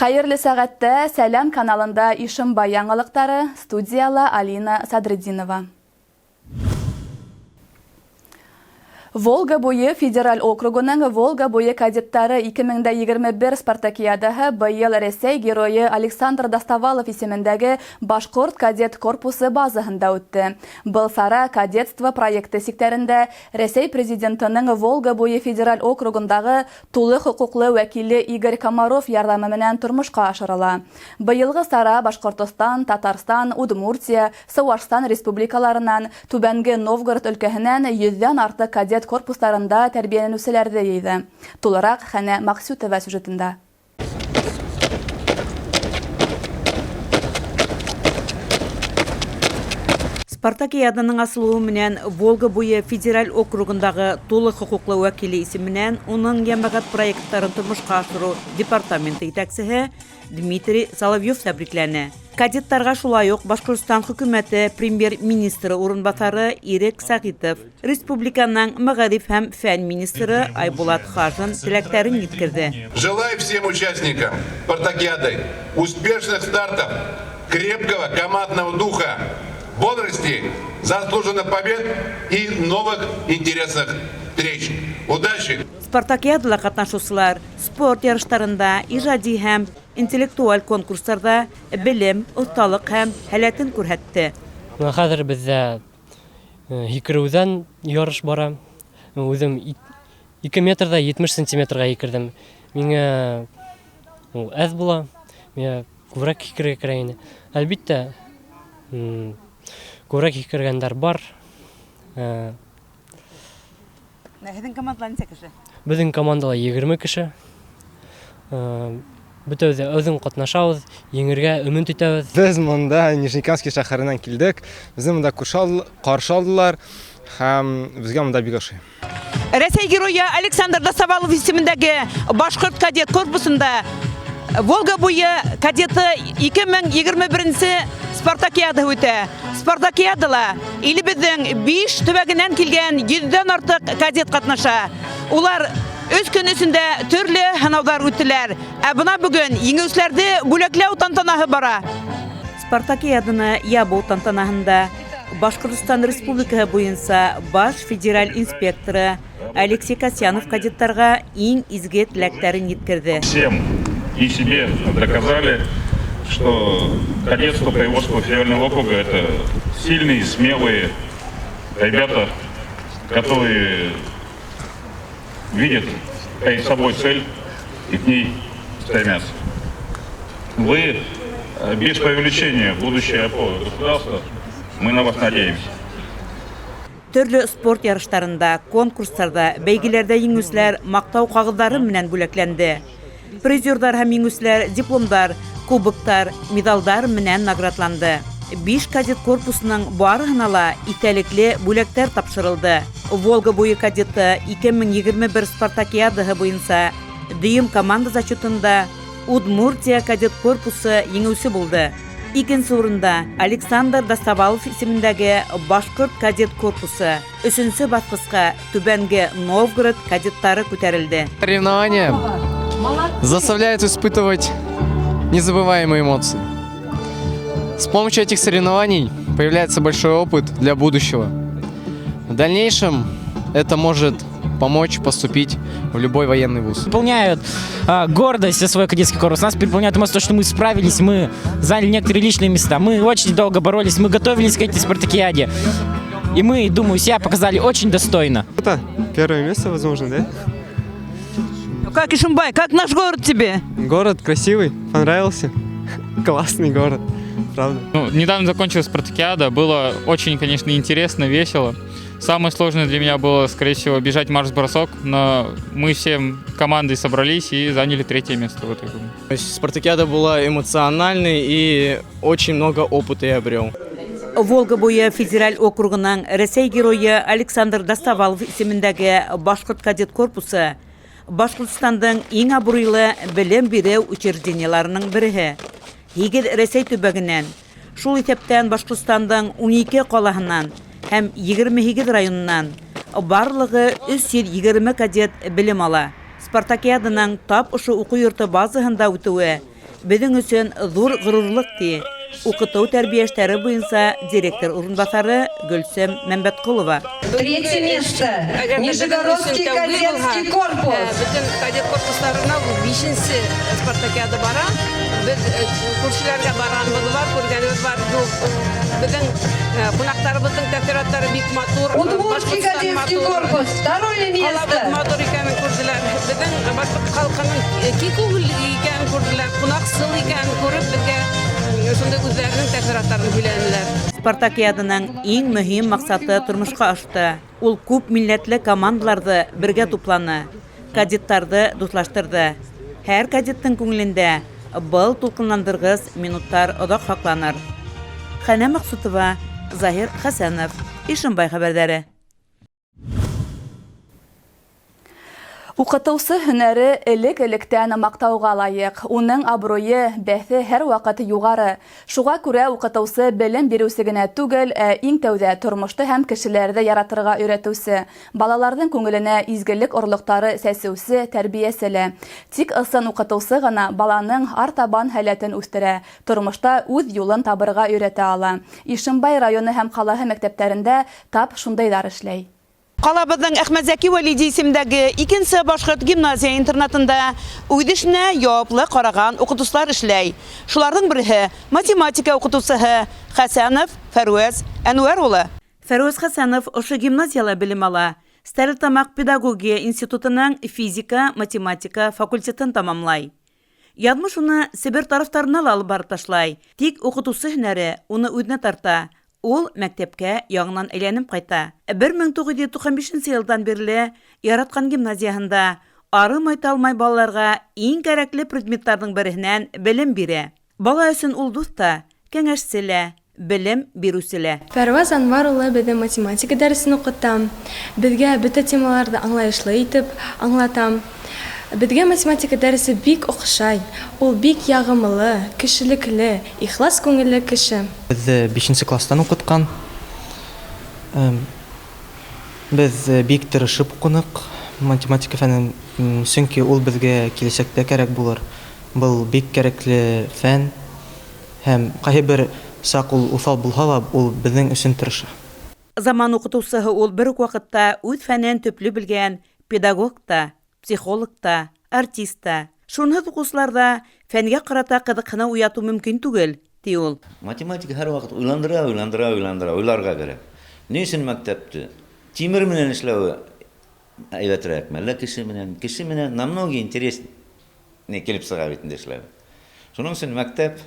Хәйерле сәғәттә Сәләм каналында Ишембай яңылыҡтары, студияла Алина Садретдинова. Волга буйы федераль округының Волга буйы кадеттары 2021 спартакиадаһы быйыл Рәсәй геройы Александр Достовалов исемендәге Башҡорт кадет корпусы базаһында үтте. Был сара Кадетство проекты сиктәрендә Рәсәй президентының Волга буйы федераль округындағы тулы хоҡуҡлы вәкиле Игорь Комаров ярҙамы менән тормошҡа ашырыла. Быйылғы сара Башҡортостан, Татарстан, Удмуртия, Сыуашстан республикаларынан, Түбәнге Новгород өлкәһенән йөҙҙән артыҡ кадет корпустарында тәрбиәләнеүселәрҙе йыйҙы. Тулыраҡ Хәнә Мәҡсүтова сюжетында. Спартакиаданың асылыуы менән Волга буйы федераль округындағы тулы хоҡуҡлы вәкиле исеменән уның йәмәғәт проекттарын тормошҡа ашырыу департаменты етәксеһе Дмитрий Соловьев тәбрикләне. Кадеттарға шулай уҡ Башҡортостан хөкүмәте премьер-министры урынбаҫары Ирек Сәғитов, республиканың мәғариф һәм фән министры Айбулат Хажин теләктәрен еткерҙе. Желаю всем участникам спартакиады успешных стартов, крепкого командного духа, бодрости, заслуженных побед и новых интересных встреч. Удачи! Спартакиадала ҡатнашыусылар спорт ярыштарында, ижади һәм интеллектуаль конкурстарҙа белем, оҫталыҡ һәм һәләтен күрһәтте. Бына хәҙер беҙҙә һикереүҙән ярыш бара. Үҙем 2 метрҙа 70 сантиметрға һикерҙем. Миңә ул әҙ була, миңә күберәк һикерергә кәрәк ине. Әлбиттә, күберәк һикергәндәр бар. Һеҙҙең командала нисә кеше? Беҙҙең командала 20 кеше. Бөтәбеҙ үҙең ҡатнашабыҙ, еңергә өмөт итәбеҙ. Беҙ монда Нижнекамский шәһәренән килдек. Беҙҙе монда ҡаршы алдылар һәм беҙгә монда бик оҡшай. Рәсәй геройы Александр Достовалов исемендәге Башҡорт кадет корпусында Волга буйы кадеты 2021 спартакиада үтә. Спартакиадала илебеҙҙең 5 төбәгенән килгән 100-дән артыҡ кадет ҡатнаша. Улар өс көн эсендә төрлө һынауҙар үттеләр. Ә бына бөгөн еңеүселәрҙе бүләкләү тантанаһы бара. Спартакиаданы ябыу тантанаһында Башҡортостан Республикаһы буйынса баш федераль инспекторы Алексей Касьянов кадеттарға иң изге теләктәрен еткерҙе. Всем и себе доказали, что кадетство Приволжского федерального округа — это сильные, смелые ребята, которые видят перед собой цель и к ней стремятся. Вы без преувеличения будущее опора государства, мы на вас надеемся. Төрлө спорт ярыштарында, конкурстарҙа, бәйгеләрҙә еңеүселәр маҡтау ҡағыҙҙары менән бүләкләнде. Призерҙар һәм еңеүселәр дипломдар, кубоктар, медалдар менән наградланды. 5 кадет корпусының барыһына ла иҫтәлекле бүләктәр тапшырылды. Волга буйы кадеты 2021 спартакиадаһы буйынса дөйөм команда зачетында Удмуртия кадет корпусы еңеүсе булды. Икенсе урында Александр Достовалов исемендәге Башҡорт кадет корпусы. Өсөнсө баҫҡысҡа Түбәнге Новгород кадеттары күтәрелде. Соревнования заставляют испытывать незабываемые эмоции. С помощью этих соревнований появляется большой опыт для будущего. В дальнейшем это может помочь поступить в любой военный вуз. Переполняют гордость за свой кадетский корпус. Нас переполняет эмоции, то, что мы справились, мы заняли некоторые личные места. Мы очень долго боролись, мы готовились к этой спартакиаде. И мы, думаю, себя показали очень достойно. Это первое место, возможно, да? Как Ишимбай, как наш город тебе? Город красивый, понравился. Классный город, правда. Недавно закончилась спартакиада, было очень, конечно, интересно, весело. Самое сложное для меня было, скорее всего, бежать марш-бросок, но мы всем командой собрались и заняли третье место в итоге. Спартакиада была эмоциональной и очень много опыта я обрел. Волга буйы федераль округының Рәсәй геройы Александр Достовалов исемендәге Башҡорт кадет корпусы Башҡортостандың иң абруйлы белем биреү учреждениеларының береһе. 8 Рәсәй төбәгенән, шул иҫәптән Башҡортостандың 12 ҡалаһынан һәм 28 районынан барлығы 320 кадет белем ала. Спартакиаданың тап ошо уҡыу йорто базаһында үтеүе беҙҙең өсөн ҙур ғорурлыҡ, ти укытыу-тәрбиә эштәре буйынса директор урынбаҫары Гөлсөм Мәмбәтҡолова. Третье место. Нижегородский кадетский корпус. Бөтөн кадет корпусларына бу бишенсе спартакиада бара. Беҙ күршеләргә барғаныбыҙ бар, күргәнебеҙ бар. Беҙҙең ҡунаҡтарыбыҙҙың тәьҫораттары бик матур. Удмуртский кадетский корпус. Второе место. Ҡалабыҙ матур икәнен күрҙеләр. Беҙҙең башҡорт халҡының киң күңелле икәнен күрҙеләр. Ҡунаҡсыл икәнен күреп, беҙгә шундай үҙҙәренең тәьҫораттарын һөйләнеләр. Спартакиаданың иң мөһим маҡсаты тормошҡа ашты. Ул күп милләтле командаларҙы бергә тупланы, кадеттарҙы дуҫлаштырҙы. Һәр кадеттың күңелендә был тулҡынландырғыс минуттар оҙаҡ һаҡланыр. Хәнә Мәҡсүтова, Заһир Хәсәнов, Ишембай хәбәрҙәре. Уҡытыусы һөнәре элек-электән маҡтауға лайыҡ. Уның абруйы, бәҫе һәр ваҡыт юғары. Шуға күрә уҡытыусы белем биреүсе генә түгел, ә иң тәүҙә тормошто һәм кешеләрҙе яратырға өйрәтеүсе, балаларҙың күңеленә изгелек орлоҡтары сәсеүсе, тәрбиәсе лә. Тик ысын уҡытыусы ғына баланың артабан һәләтен үҫтерә, тормошта үҙ юлын табырға өйрәтә ала. Ишембай районы һәм ҡалаһы мәктәптәрендә тап шундайҙар эшләй. Ҡалабыҙҙың Әхмәтзәки Вәлиди исемендәге икенсе башҡорт гимназия интернатында үҙ эшенә яуаплы ҡараған уҡытыусылар эшләй. Шуларҙың береһе математика уҡытыусыһы Хәсәнов Фәрүәз Әнүәр улы. Фәрүәз Хәсәнов ошо гимназияла белем ала. Стәрлетамаҡ педагогия институтының физика, математика факультетын тамамлай. Яҙмыш уны Себер тарафтарына ла алып барып ташлай. Тик уҡытыусы һөнәре уны үҙенә тарта. Ул мәктәпкә яңынан әйләнеп ҡайта. 1995 йылдан бирле яратҡан гимназияһында арымай-талмай балаларға иң кәрәкле предметтарҙың береһенән белем бирә. Бала өсөн ул дуҫ та, кәңәшсе лә, белем биреүсе лә. Фәрүәз Анвар улы беҙҙең математика дәресен уҡыта. Беҙгә бөтә темаларҙы аңлайышлы итеп аңлата. Беҙгә математика дәресе бик оҡшай. Ул бик яғымлы, кешелекле, ихлас күңелле кеше. Беҙҙе бишенсе класстан уҡытҡан. Беҙ бик тырышып уҡыныҡ математика фәнен, сөнки ул беҙгә киләсәктә кәрәк булыр. Был бик кәрәкле фән һәм ҡайһы бер саҡ ул уҫал булһа ла, ул беҙҙең өсөн тырыша. Заман уҡытыусыһы ул бер үк ваҡытта үҙ фәнен төплө белгән педагог та, психолог та, артист та. Шунһыҙ уҡыусыларҙа фәнгә ҡарата ҡыҙыҡһыныу уятыу мөмкин түгел, ти ул. Математика һәр ваҡыт уйландыра, уйландыра, уйландыра, уйларға кәрәк. Ни өсөн мәктәпте тимер менән эшләүе әйбәтерәкме, әллә кеше менән? Кеше менән намного интереснее килеп сыға бит инде эшләү. Шуның өсөн мәктәп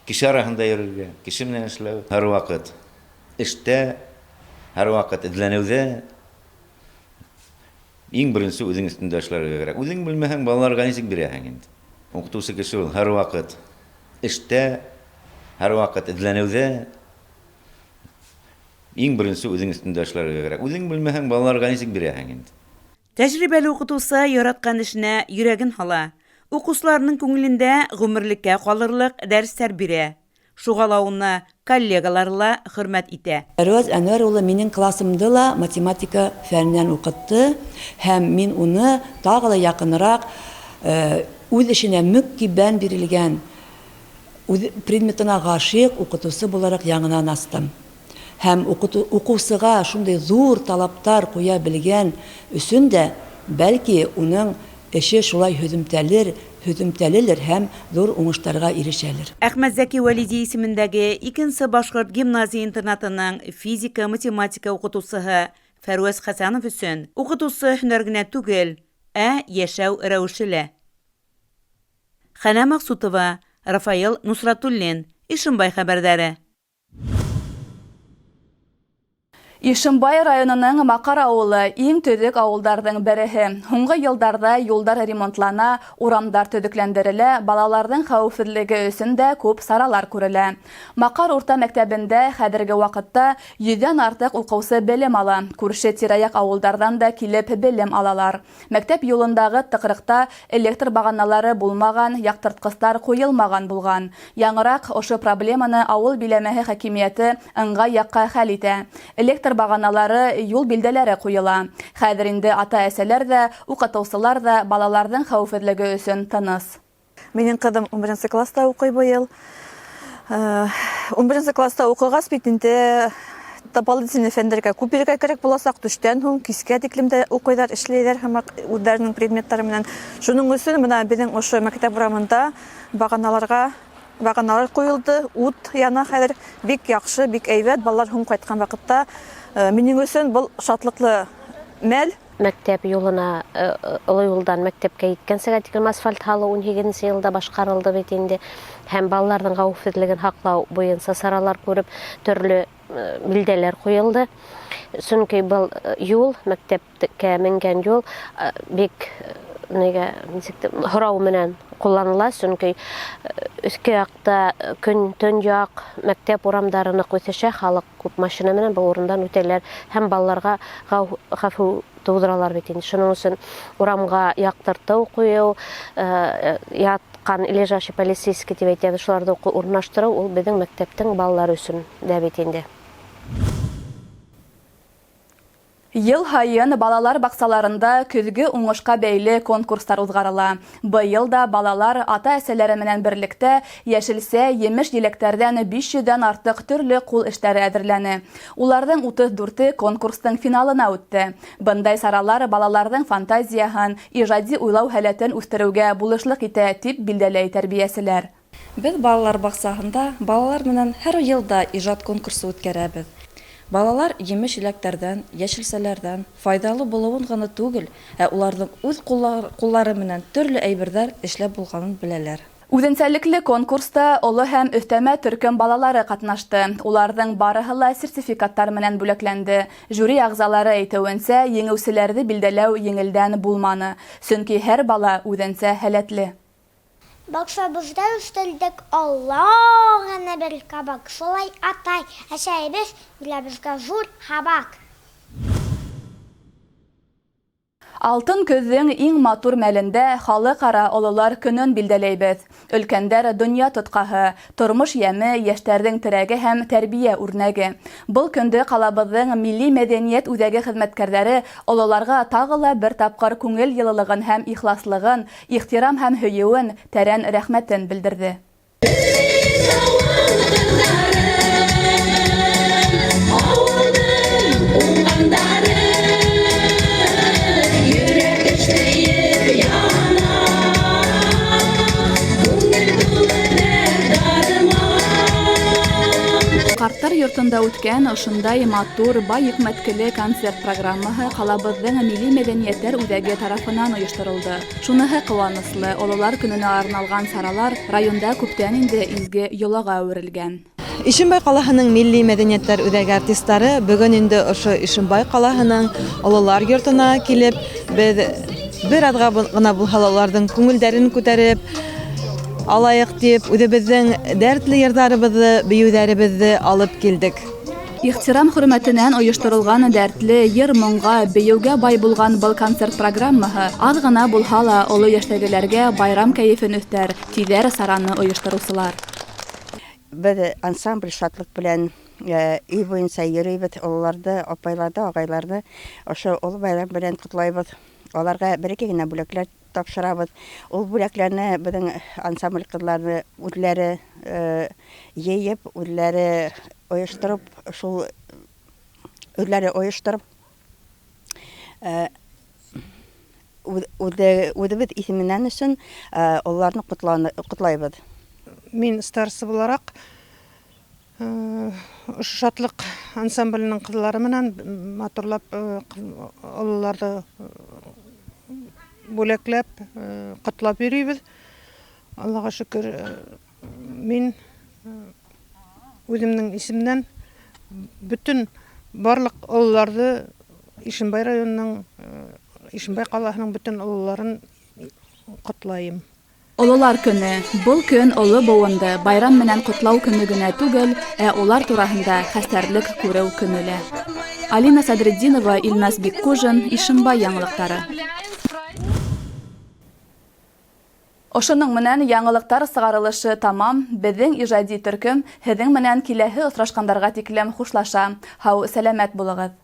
кеше араһында йөрөргә, кеше менән эшләү һәр ваҡыт эштә, һәр ваҡыт эҙләнеүҙә. Иң беренсе үҙең өҫтөндә эшләргә кәрәк. Үҙең белмәһәң, балаларға нисек бирәһең инде? Уҡытыусы кеше ул һәр ваҡыт эштә, һәр ваҡыт эҙләнеүҙә. Иң беренсе үҙең өҫтөндә эшләргә кәрәк. Үҙең белмәһәң, балаларға нисек бирәһең инде? Тәжрибәле уҡытыусы яратҡан эшенә йөрәген һала. Уҡыусыларының күңелендә ғүмерлеккә ҡалырлыҡ дәрестәр бирә. Шуға ла уны коллегалары ла хөрмәт итә. Фәрүәз Әнүәр улы минең классымды ла математика фәненән уҡытты һәм мин уны тағы ла яҡыныраҡ үҙ эшенә мөкиббән бирелгән, үҙ предметына ғашиҡ уҡытыусы булараҡ яңынан астым. Һәм уҡыусыға шундай ҙур талаптар ҡуя белгән өсөн дә, бәлки уның эше шулай һөҙөмтәлелер һәм ҙур уңыштарға ирешәлер. Әхмәтзәки Вәлиди исемендәге икенсе башҡорт гимназия интернатының физика, математика уҡытыусыһы Фәрүәз Хәсәнов өсөн уҡытыусы һөнәр генә түгел, ә йәшәү рәүеше лә. Хәнә Маҡсутова, Рафаил Нусратуллин, Ишембай хәбәрҙәре. Ишембай районының Маҡар ауылы иң төҙөк ауылдарҙың береһе. Һуңғы йылдарҙа юлдар ремонтлана, урамдар төҙөкләндерелә, балаларҙың хәүефһеҙлеге өсөн дә күп саралар күрелә. Маҡар урта мәктәбендә хәҙерге ваҡытта йөҙҙән артыҡ уҡыусы белем ала. Күрше тирә-яҡ ауылдарҙан да килеп белем алалар. Мәктәп юлындағы тыҡрыҡта электр бағаналары булмаған, яҡтыртҡыстар ҡуйылмаған булған. Яңыраҡ ошо проблеманы ауыл биләмәһе хакимиәте ыңғай яҡҡа хәл итә. Электр бағаналары, юл билдәләре ҡуйыла. Хәҙер инде ата-әсәләр ҙә, уҡытыусылар ҙа балаларҙың хәүефһеҙлеге өсөн тыныс. Минең ҡыҙым унберенсе класста уҡый быйыл. Унберенсе класста уҡығас бит инде дополнительный фәндәргә күп бирергә кәрәк буласаҡ. Төштән һуң кискә тиклем дә уҡыйҙар, эшләйҙәр һымаҡ үҙҙәренең предметтары менән. Шуның өсөн бына беҙҙең ошо мәктәп урамында бағаналарға бағаналар ҡуйылды, ут яна хәҙер. Бик яҡшы, бик әйбәт. Балалар һуң ҡайтҡан ваҡытта минең өсөн был шатлыҡлы мәл. Мәктәп юлына, оло юлдан мәктәпкә еткәнсегә тиклем асфальт һалыу 18 йылда башҡарылды бит инде. Һәм балаларҙың хәүефһеҙлеген һаҡлау буйынса саралар күреп, төрлө билдәләр ҡуйылды. Сөнки был юл, мәктәпкә менгән юл бик нигә, нисек һорау менән ҡулланыла, сөнки өҫкө яҡта көн төньяҡ мәктәп урамдары ныҡ үҫешә, халыҡ күп машина менән был урындан үтәләр һәм балаларға хәүеф тыуҙыралар бит инде. Шуның өсөн урамға яҡтыртыу ҡуйыу, ятҡан лежачий полицейский тип әйтәбеҙ, шуларҙы урынлаштырыу ул беҙҙең мәктәптең балалары өсөн дә бит инде. Йыл һайын балалар баҡсаларында көҙгө уңышҡа бәйле конкурстар уҙғарыла. Быйыл да балалар ата-әсәләре менән берлектә йәшелсә, емеш-еләктәрҙән 500-дән артыҡ төрлө ҡул эштәре әҙерләне. Уларҙың 34-е конкурстың финалына үтте. Бындай саралар балаларҙың фантазияһын, ижади уйлау һәләтен үҫтереүгә булышлыҡ итә, тип билдәләй тәрбиәселәр. Беҙ балалар баҡсаһында балалар менән һәр йылда ижад конкурсы үткәрәбеҙ. Балалар емеш-еләктәрҙән, йәшелсәләрҙән файҙалы булыуын ғына түгел, ә уларҙың үҙ ҡуллары менән төрлө әйберҙәр эшләп булғанын беләләр. Үҙенсәлекле конкурста оло һәм өҫтәмә төркөм балалары ҡатнашты. Уларҙың барыһы ла сертификаттар менән бүләкләнде. Жюри ағзалары әйтеүенсә, еңеүселәрҙе билдәләү еңелдән булманы, сөнки һәр бала үҙенсә һәләтле. Баҡсабыҙҙа үҫтерҙек оло ғына бер ҡабаҡ. Шулай атай, әсәйебеҙ бирә беҙгә ҙур һабаҡ. Алтын көҙҙөң иң матур мәлендә халыҡ-ара ололар көнөн билдәләйбеҙ. Өлкәндәр донъя тотҡаһы, тормош йәме, йәштәрҙең терәге һәм тәрбиә үрнәге. Был көндө ҡалабыҙҙың милли мәҙәниәт үҙәге хеҙмәткәрҙәре ололарға тағы ла бер тапҡыр күңел йылылығын һәм ихласлығын, ихтирам һәм һөйөүен, тәрән рәхмәтен белдерҙе. Ҡарттар йортонда үткән ошондай матур, бай йөкмәткеле концерт программаһы ҡалабыҙҙың милли мәҙәниәттәр үҙәге тарафынан ойошторолдо. Шуныһы ҡыуаныслы, ололар көнөнә арналған саралар районда күптән инде изге йолаға әүерелгән. Ишембай ҡалаһының милли мәҙәниәттәр үҙәге артистары бөгөн инде ошо Ишембай ҡалаһының ололар йортона килеп, беҙ бер аҙға ғына булһа ла уларҙың күңелдәрен күтәреп алайыҡ тип үҙебеҙҙең дәртле йырҙарыбыҙҙы, бейеүҙәребеҙҙе алып килдек. Ихтирам хөрмәтенән ойошторолған дәртле йыр-моңға, бейеүгә бай булған был концерт программаһы аҙ ғына булһа ла оло йәштәгеләргә байрам кәйефен өҫтәр, тиҙәр сараны ойоштороусылар. Беҙ ансамбль шатлыҡ белән өй буйынса йөрөйбөҙ, ололарҙы, апайларҙы, ағайларҙы ошо оло байрам белән ҡотлайбыҙ. Уларға бер-ике генә бүләкләр тапшырабыҙ. Ул бүләкләрне беҙҙең ансамбль ҡыҙҙары үҙләре йыйып, үҙләре ойоштороп, шул үҙләре ойоштороп, үҙебеҙ исеменән өсөн ололарны ҡотлайбыҙ. Мин староста булараҡ, ошо шатлыҡ ансамбленең ҡыҙҙары менән матурлап, ололарҙы бүләкләп, ҡотлап йөрөйбөҙ. Аллаға шөкөр, мин үҙемдең исемдән бөтөн барлыҡ ололарҙы Ишембай районының, Ишембай ҡалаһының бөтөн ололарын ҡотлайым. Ололар көнө. Был көн оло быуынды байрам менән ҡотлау көнө генә түгел, ә улар тураһында хәстәрлек күреү көнө лә. Алина Садретдинова, Илназ Биккужин, Ишембай яңылыҡтары. Ошоноң менән яңылыҡтар сығарылышы тамам. Беҙҙең ижади төркөм һеҙҙең менән киләһе осрашҡандарға тиклем хушлаша. Һау, сәләмәт булығыҙ.